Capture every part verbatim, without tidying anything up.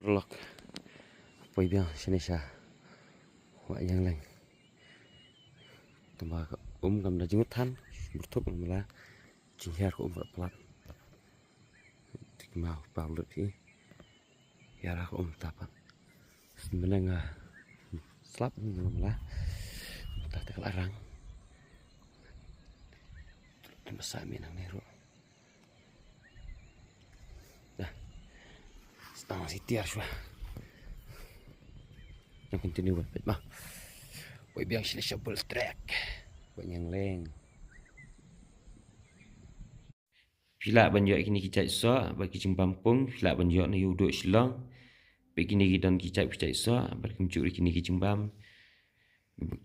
Lok. Poi biang shane sha Wah Ïangleng. Tangba ka um kam da jingmut than, byrthup ma la. Jinghiar ka um ka plat. Tik mau pa lut hi. Hiar ka um ta pat. Mynne nga slap ni ma la. Ta te ka la rang. Tang ba sa mi nang ne ruh. Dah. Stang si tiar shuwa. Nang continue bad peit ma. Wei biang sini shabul track. Wei Ïangleng. Phi lah ban ïoh kine ki jait soh bad ki jingbam pung, phi lah ban ïoh na ïa u duh Shillong. Bad kine ki don ki jait, ki jait soh bad kumjuh ruh kine ki jingbam.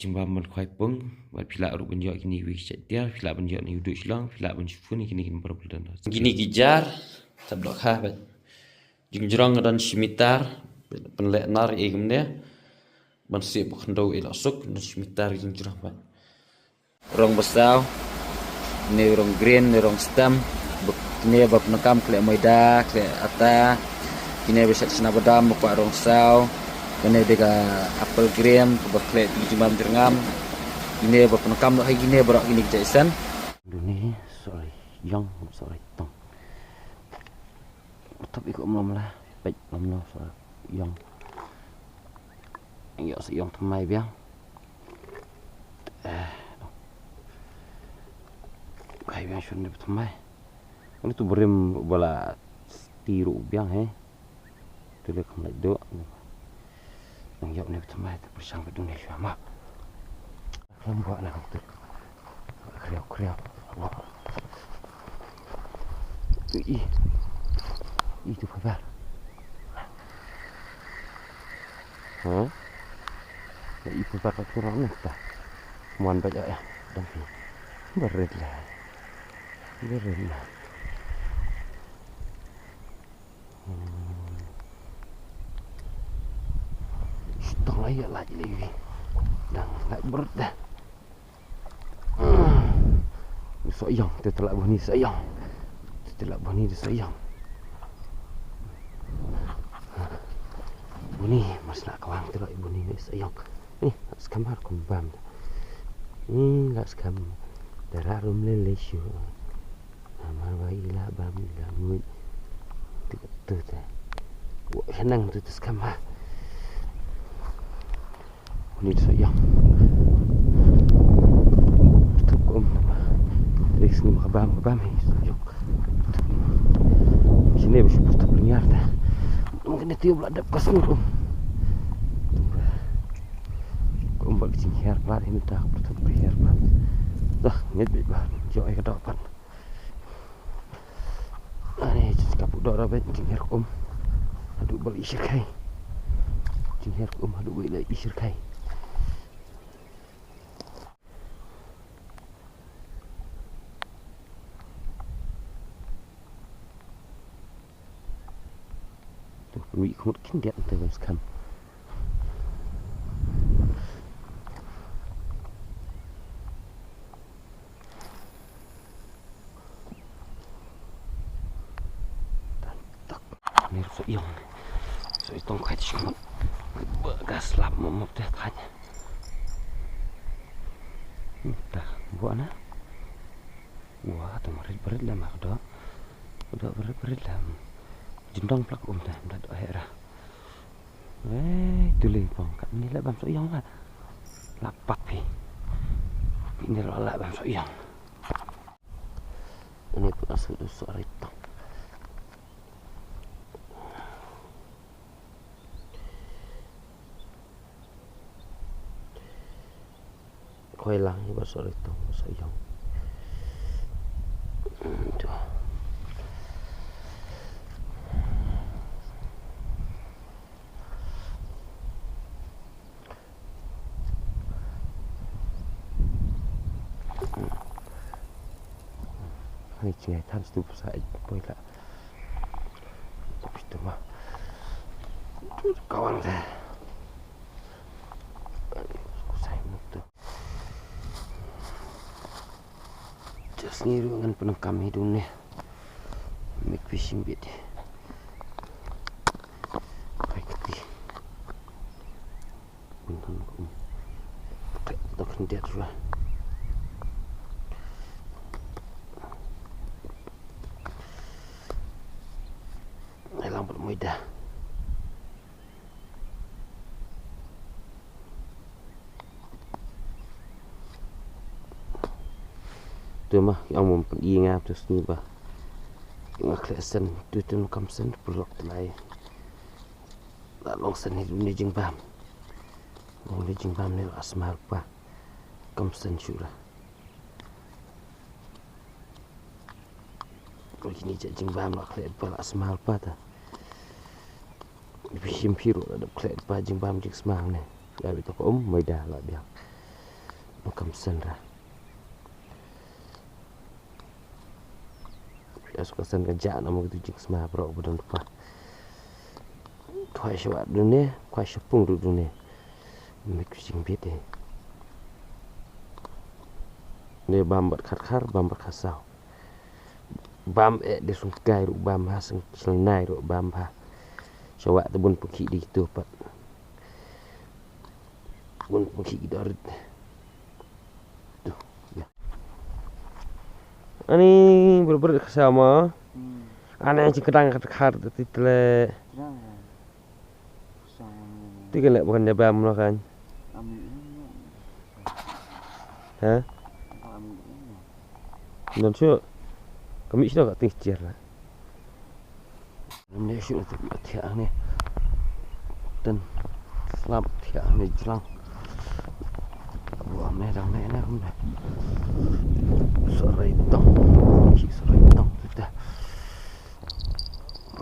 Jingbam ban khwai pung, bad phi lah ruh ban ïoh kine ki jait tiar, phi lah ban ïoh na ïa u duh Shillong, phi lah ban shu phone ïa kine ki number ba la don. Kine ki jar, tab doh kha bad. Jingjrong ka don shi mitar, pynleh nar ïa kumne. Ban sih ba khyndew ïa la suk, don shi mitar jingjrong bad. Rong ba saw, ne rong green, ne rong stem, ba kine ba pyndonkam khleh maida, khleh ata, kine ba shet shna badam, ba kwah rong saw, kine de ka apple green, ba khleh jingbam jyrngam, kine ba pyndonkam noh hai kine baroh kine ki jait sen. Duni, sorry, ïong, sorry, tong. Utop iko mlom la, peit mlom la, sorry, ïong. Ïong sa ïong thymmai biang. Eh, kai biang shun dep thymmai. Ani tu brim bala ti ruh biang he. Tu le kham lait do. Nang ïap ne thymmai tu pyrshang ba dung ne shwa ma. Kham ba na tu. Khriaw khriaw. Wa. Tu i. I tu phabar. Ha? Ya, i pun pakai kurang ni ta. Muan baik ya, ya. Dan pi. Berit lah. Berit lah. Hmm. Shh, tong lah ya, lah, lagi. Dan lah berit dah. Soh ïong, te te lah buni soh ïong. Te te lah buni de soh ïong. Buni, mas nak kawang te lah buni de soh ïong. Ni, lah skam har kum bam. Ni, lah skam. Dara rum le le shu. Amar ba ila bam ila mut. Te te te. Wa, henang te te skam ha. Ni soh ïong. Tup kum. Rik sini ma ka bam, ka bam hi soh ïong. Sini ba shu tup lyngyar ta. Tum kene tiup la dep ka sini kum. Kum ba ki jinghiar plat hi mynta, ka tup ki hiar plat. Dah, ngit bit ba. Jok ai ka dok pat. Ani jin ka pu dor ba jinghiar kum. Haduh ba la i shirkhai. Jinghiar kum haduh ba la i shirkhai. Tu pynwih khmut kin diat te ban skhan. Ni soh ïong. Soh ïong khait shmut. Ba ka slap mo mo te khait. Ta buh na. Wa ta marit berit la ma ka doh. Ka doh berit berit la. Jindong plak um ta, um ta doh hera. Eh, tu le pong kat ni la bam soh ïong la. La pat phi. Phi ni la la bam soh ïong. Ini pun asu tu soh ritong. Khoi lang hi ba soh ritong, ba soh ïong. Hmm, tu. Hai, jingai than stu psa ai poi la. Poi tu ma. Tu kawang te. Ai, ku sai muk tu. Just ni ruh ngan pyndonkam hi dun ne. Make fishing bait. Tiat shuwa. Ai lang bad Maida. Tu ma, ki ong bym pyni nga tu sni ba. Nga khleh sen, tu tu kam sen, pulok tlai. La long sen hi dune jingbam. Long dune jingbam ne la sma ruh pa. Kam sen shuh la. Ko kini jait jingbam la khleh pa la sma ruh pa ta. Bishim phi ruh la dep khleh pa jingbam jingsma ne. Ya bito ko um Maida la biang. Kam sen ra. Ïa suk ka sen ka jah na mo kitu jingsma bro ba don pa. Khwai sha wah dune, khwai sha pung ruh dune. Mik jingbit eh. Ne bam bad khat khar, bam bad khat saw. Bam eh de sung kai ruh bam ha sung sung nai ruh bam ha. Sha wah te bun pukhi di kitu pat. Bun pukhi ki dorit. Ani berberet ke sama. Ani jingkdang kat khar ti tle. Ti kan lek bukan dia bam lah kan. Ha? Non shu. Kami shu ka ting cher lah. Ym dei shuh na tip ïa thiah hangne. Ten slap thiah hangne jlang. Buh me dang ne ne kumne. Sarai tong. Ki sarai tong tu dah.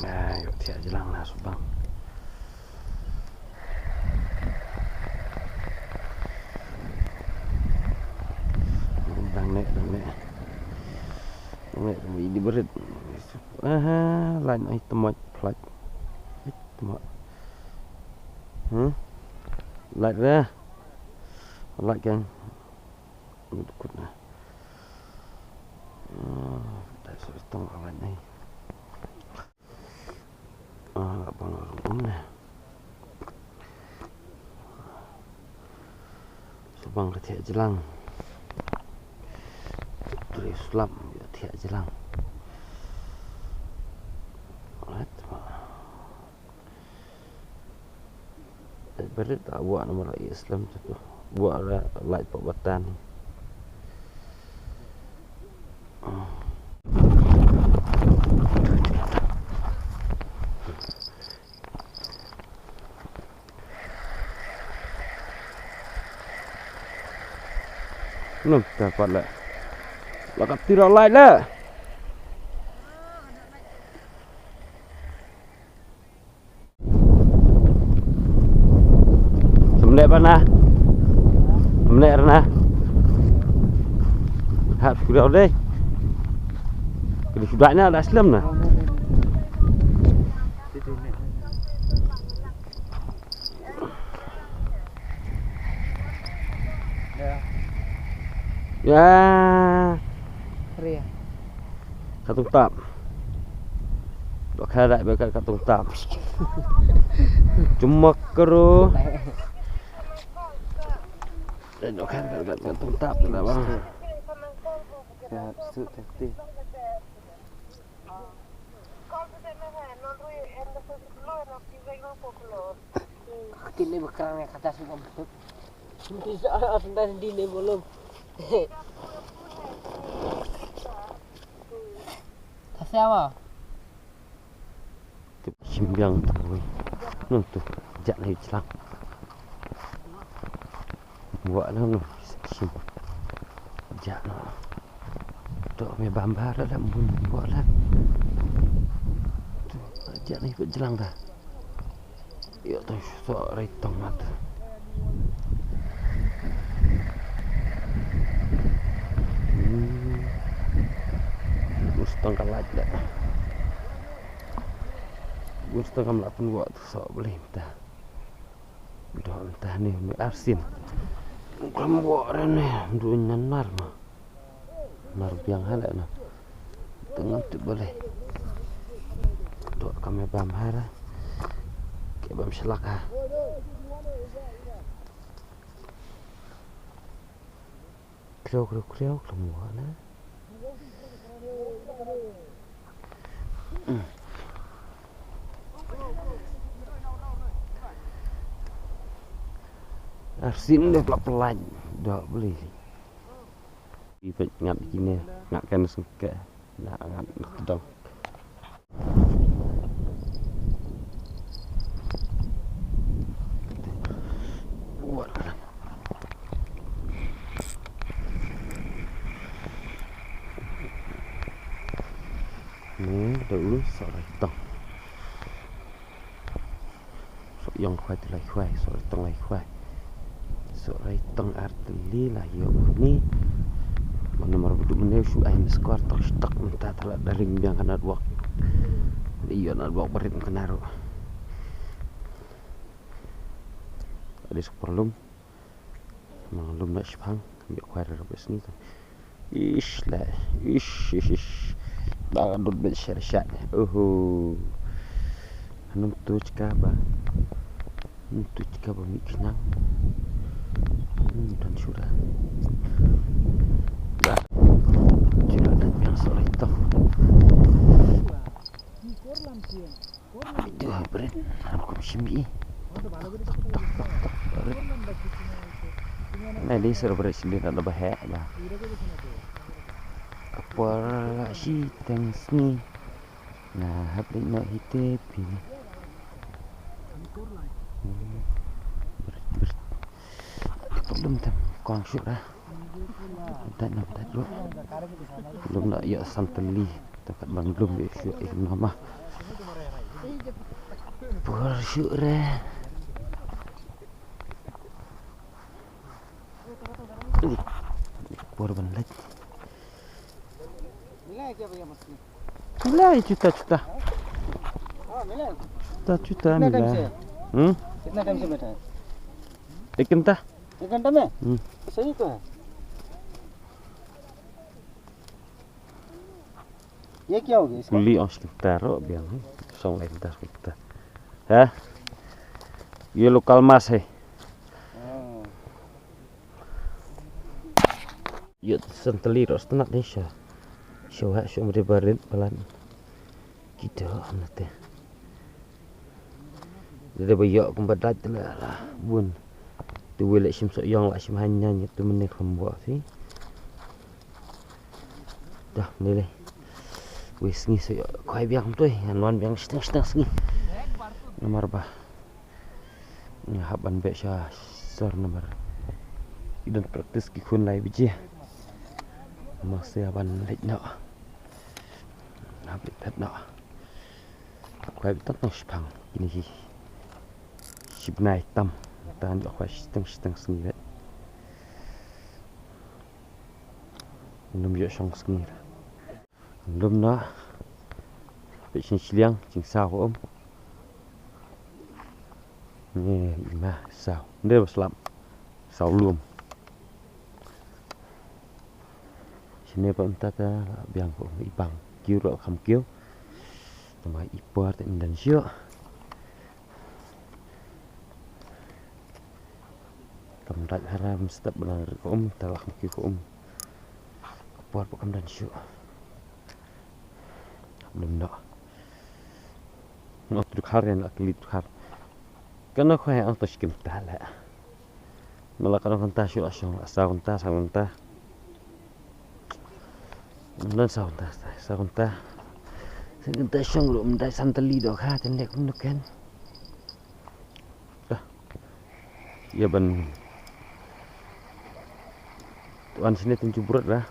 Nah, ïa thiah jlang na subang. Dang ne, dang ne. Dang ne, dang ne, di berit. Aha, lain ai temot plak. Ai temot. Hmm? Lain dah. Lain kan. Kut na. Ah, dah suruh tong lain ai. Ah, la pang rung um ne. Subang ka thiah jlang. Tuli slap ka thiah jlang. Alright. Berit ta buh namar la ïa slem tu. Buh la light pok batan. Num ta pat la. La ka tira light la. Semlek bana. Semlek rana. Hap sudah deh. Kali sudah na dah selam na. Ya. Ria. Ka tungtap. Dok kha dai ba ka tungtap. Cuma kero. Dok kha ka tungtap na ba. Ya, tu tadi. Kini bekerang ya kata semua betul. Bisa ada di ni belum. Kasih apa? Tip shim biang tu wei. Nang tu, jah na ïa jlang. Buh na nang shim. Jah na. Tu me bam bha la dam bun buh la. Tu, jah na ïa jlang da. Ïa tang shu soh rai tang mat. Hmm. Bun stang ka lait la. Bun stang kam la pynwah tu soh beli mynta. Doh mynta ne me arsin. Kam wah re ne, mdu nyan nar ma. Nar biang ha leh na. Tengam tu balei. Dok kam me bam ha ra. Ke bam shlak ha. Kriaw, kriaw, kriaw, khlem wah na. Arsien dei plap pelain. Dok beli. Ipet ngat kine, ngat kan sengke. Nah, ngat dong. Ni, da u, sok rai tong. Sok yong khwai tu lai khwai, sok rai tong lai khwai. Sok rai tong ar tylli la ïoh ni. Mano mar budu mene shu ai miss call tok stok mynta tala da ring biang ka network. Ïoh network barit kane ruh. Ade sok parlum. Mang lum na shipang, ambil kuar rebes ni tu. Ish la, ish, ish, ish. Ba dut bet shar shar. Uhu. Hanum tu cika ba. Hanum tu cika ba mi kenang. Hmm, dan sudah. Dah. Sudah dan biang soleh tu. Itu bret, aku mesti mi. Nah, di ser bret sini tak ada bahaya bah. Apa si teng sini? Nah, hap di nak hite pi. Hmm. Bret, bret. Problem tem kong syuk dah. Tat nam tat duk. Lum na ïa san tylli. Takat ban lum ïa shu ïa lum nama. Por shu re. Por ban lek. मिला है क्या भैया मछली? मिला है, छोटा छोटा। हाँ, मिला है। छोटा छोटा कितना मिला टाइम से है। हम्म। कितना टाइम से बैठा है? एक घंटा। एक घंटा में? हम्म। सही तो है। ये क्या हो गया इसका? Kuli ong shi kynta ruh biang, song lai kynta shi kynta. Ha? Ye local mas hai. हाँ। Ye santali ruh stunat ni sha. Sha wa sha mri barit balan. Kita nate. Dei ba ïoh kumba dait te la bun. Te wei la shim soh ïong la shim hanyñ ïa te mynne kham bok si. Dah mynne le. Wei sngi soh ïoh khwai biang kumtoi, ngan wan biang shiteng shiteng sngi. Namar ba nga hap ban beh sha sor namar ki don practice ki khun lai baje. Namar se hap ban leit noh. Hap leit phet noh. Khwai beit tang tang shipang kine ki shibnai tam. Tang ïoh khwai shiteng shiteng sngi beit. Lum ïoh shong sngi. Lum na beit shin shiliang jingsaw um. Ni ima saw. Nde ba slap. Saw lum. Shine pa mynta ta biang ko i bang kiew ruh kham kiew. Tama i por te yndan sio. Kam dait haram step benang ko um ta kham kiew ko um. Ko por pa kam dan sio. Lum no. Ngo tu khar ren ak lit khar. Kana khoi ang to skim ta la. Mala kana kanta shu la shong la sa kanta sa kanta. Nan sa kanta sa kanta. Sa kanta shong ru mendai santali do kha ten dek menu ken. Dah. Ïa ban tuan sini tin ju brot dah.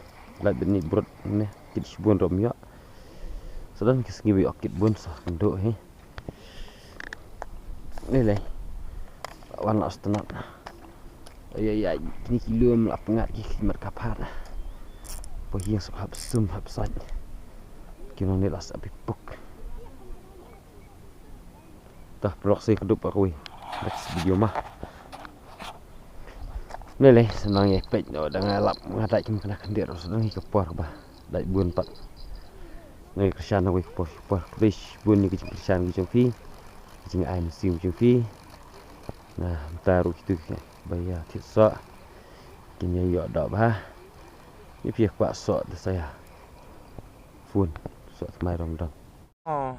Lait bini brot ne kit shibun rom ïa. Sadan ki sngi wi ok kit bun sa kendo he. Ni le. Wan la stunat. Ai ai ai, ni ki lum la pngat ki khmat ka phat. Po hiang sap hap sum hap sait. Ki nong ni la sa pipuk. Tah, paralok, sa ïa kdup ïa kawei next video ma. Lei lei, sa nang ïa peit noh, dang ïa lap nga dait kum kane khyndiat ruh sa dang ïa ka por ba dait bun pat. Nga ïa kyrshan ïa kawei ka por, ka por. Khublei shibun ïa ka jingkyrshan ka jong phi, ka jingai mynsiem ka jong phi. Nga mynta ruh kito kiba ïa thied soh kin ïa ïoh doh bha. Ipia kwah sok da saya. Phone sok tmai rom dong. Oh.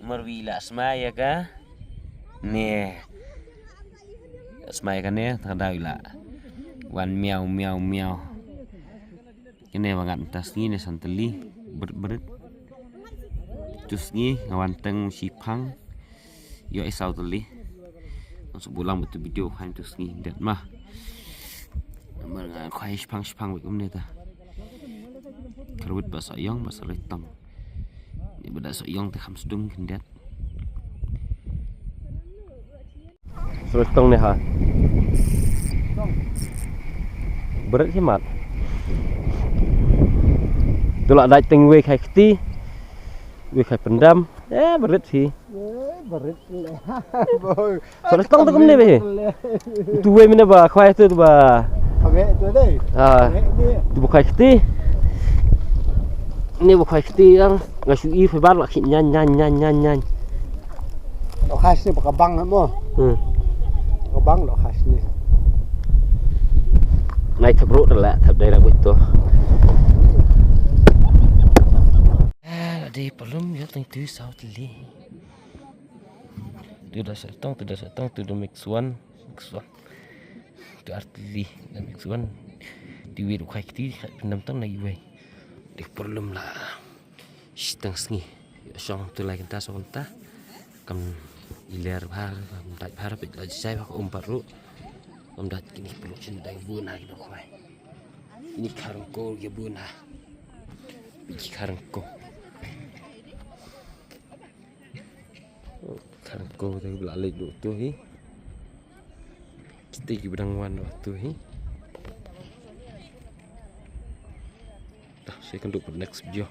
Marwi la smai ya ka. Ne. Smai ka ne, ta dau la. Wan miau miau miau. Kine ba ngat mynta sngi ne san tylli, brit brit. Tu sngi nga wan teng shiphang. Yo i saw tylli. Ngan sa bulang bad tu video khain tu sngi det ma. Namar nga khwai shiphang shiphang bad kumne ta. Kyrwit ba sa yong ba sa roi tong. Ni ba da sa yong te kham sdung khyndiat. Sroi tong ne ha. Bret hi mat. Tu la dai teng wei khai kti. Wei khai pendam. Eh, bret hi. Eh, bret le. Sroi tong tu kumne be hi. Tu wei mine ba khwai tu ba. Khabe tu dei. Ah. Khabe ni. Tu ba khwai kti. Ni ba khwai kti yang nga shu i fe bar la khit nyan nyan nyan nyan nyan. Lo khas ni ba ka bang mo. Hmm. Ka bang lo khas ni. Nai thap ru la thap dai ra buit tu. Ah, la dei pelum yo teng tu saw tylli. Tu da sa tong, tu da sa tong, tu da mix one, mix one. Tu ar tylli da mix one. Ti wei ru khai kti, khai pendam tong na iwei. Dei pelum la. Shitang sngi. Yo shong tu lai kynta so kynta. Kam iler bhar, kam dait bhar, peit la jai bhar um pat ru. Kam dait kini peluk shin dang bun ha kini khwai. Kini kharang ko ya bun ha. Kini kharang ko. Kharang ko te bla le du tu hi. Kita ki bdang wan du tu hi. Dah, saya kan duk next video.